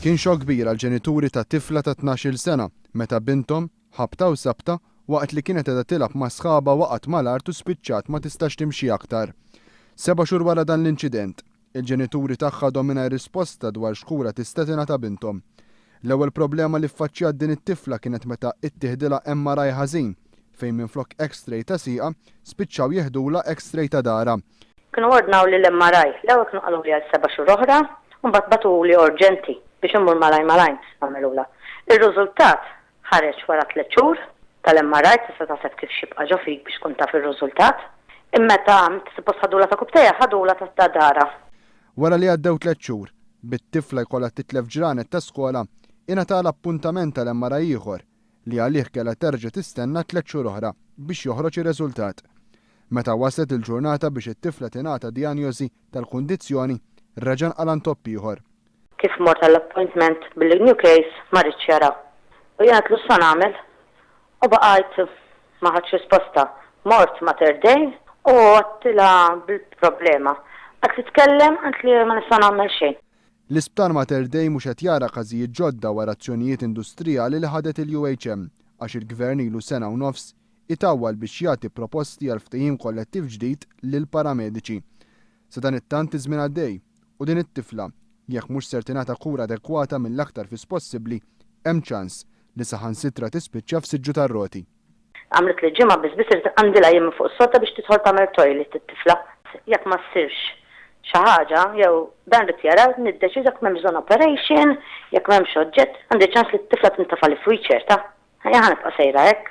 Kien xokk kbir għall-ġenituri ta' tifla ta' 12-il sena meta binthom, ħabta u sabta, waqt li kienet qiegħda tilgħab ma' sħabha waqgħet mal-art u spiċċat ma tistax timxi aktar. Seba' xhur wara dan l-inċident, il-ġenituri tagħha għadhom mingħajr risposta dwar x'kura tista' tingħata binthom. L-ewwel problema li ffaċċjat din it-tifla kienet meta ittieħdilha MRI ħażin, fejn minflok X-ray ta' sieqha, spiċċaw jeħdulha X-ray ta' darha. Kienu ordnawli l-MRI. L-ewwel kienu qaluli għal seba' xhur oħra, u mbagħad bagħtuli urġenti biex immur malajr malajr nagħmilulha. Ir-riżultat ħareġ wara tliet xhur tal-MRI, tista' taħseb kif x'jibqa' ġo fik biex tkun taf ir-riżultat. Imma meta suppost ħadulha ta' kubtejha, ħadulha ta' darha. Wara li għaddew tliet xhur, bit-tifla jkollha titlef ġranet ta' skola, ingħatalha appuntament għal MRI ieħor, li għalih kellha terġa' tistenna tliet xhur oħra biex joħroġ ir-reżultat. Meta waslet il-ġurnata biex it-tifla tingħata dijanjosi tal-kundizzjoni, reġa' nqala' ntopp ieħor. Kif mort għall-appointment bil-new case ma riedx jara. U jien għedtlu x'sa nagħmel? U baqajt ma ħadtx risposta. Mort Mater Dei u għedtilha bil-problema. Qaltli tkellem, qaltli ma nista' nagħmel xejn. L-Isptar Mater Dei mhux qed jara każijiet ġodda wara azzjonijiet industrijali li ħadet il-UHM għax il-Gvern ilu sena u nofs itawwal biex jagħti proposti għal ftehim kollettiv ġdid lill-paramediċi. Sadanittant iż-żmien għaddej u din it-tifla, jekk mhux ser tingħata kura adekwata mill-aktar fis possibbli, hemm ċans li saħansitra tispiċċa f'siġġu tar-roti. Għamlitli ġimgħa biss biss irrid inqandilha jien minn fuq is-sodda biex tidħol tagħmel toilet it-tifla. Jekk ma ssirx xi ħaġa jew dan rrid jara niddeċiedi jekk m'hemmx bżonn operation, jekk m'hemmx oġġett, għandi ċans li t-tifla tintefgħali f'wheelchair ta'. Jien ħa nibqa' sejra hekk.